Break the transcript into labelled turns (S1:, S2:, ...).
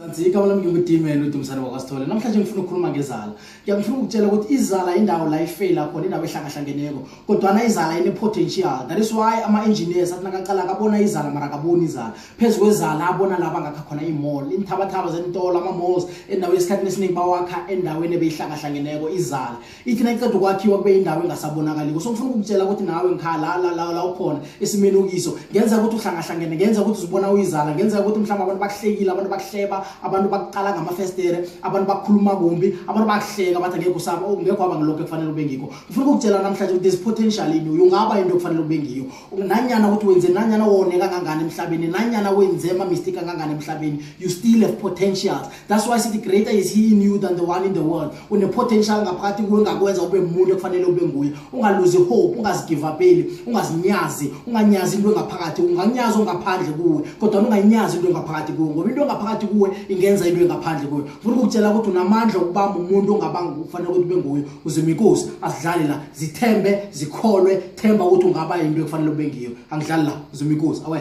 S1: Kanti igama lami nginguDimen uDumisani wakwaSithole. Namhlanje ngifuna ukukhuluma ngezala. Ngiyakufuna ukukutshela ukuthi izala indawo la ifeyila khona, indawo ehlangahlangeneko. Kodwana izala ine-potential. That is why ama-engineers athi nakaqala akabona izala mara akaboni izala. Phezu kwezala abona la bangakha khona i-mall, iinthabathaba zeentolo, ama-malls endaweni esikhathini esiningi bawakha endaweni ebeyihlangahlangeneko izala. Ithi nayiqeda ukwakhiwa kube indawo engasabonakaliko. So ngifuna ukukutshela ukuthi nawe ngikhaya la la la la ukhona esimeni okiso, ngenza ukuthi uhlangahlangene, ngenza ukuthi uzibona uyizala, ngenza ukuthi mhlawumbe abantu bakuhlekile, abantu bakuhleba, abantu bakuqala ngamafestere, abantu bakukhuluma kumbi, abantu bakuhleka bathi angekho usaba, ungekho waba ngilokho ekufanele ube ngikho. Ngifuna ukukutshela namhlanje ukuthi there's potential in you, ungaba into ekufanele ube ngiyo. Nanyana ukuthi wenze, nanyana wone kangangani emhlabeni, nanyana wenze ama-mistake kangangani emhlabeni, you still have potentials. That's why sithi greater is he in you than the one in the world. Une-potential ngaphakathi kuwe engakwenza ube umuntu ekufanele ube nguye. Ungaluzi hope, ungazigive-upeli, ungazinyazi, unganyazi into engaphakathi, unganyazi ongaphandle kuwe, kodwa unganyazi into engaphakathi kuwe, ngoba into engaphakathi kuwe ingenza into engaphandle kuwe. Ngifuna ukukutshela ukuthi unamandla okubamba umuntu ongabanga kufanele ukuthi ube nguye. Uzima inkosi, asidlali la, zithembe, zikholwe, themba ukuthi ungaba into ekufanele ube ngiyo. Angidlali la, uzima inkosi, awe.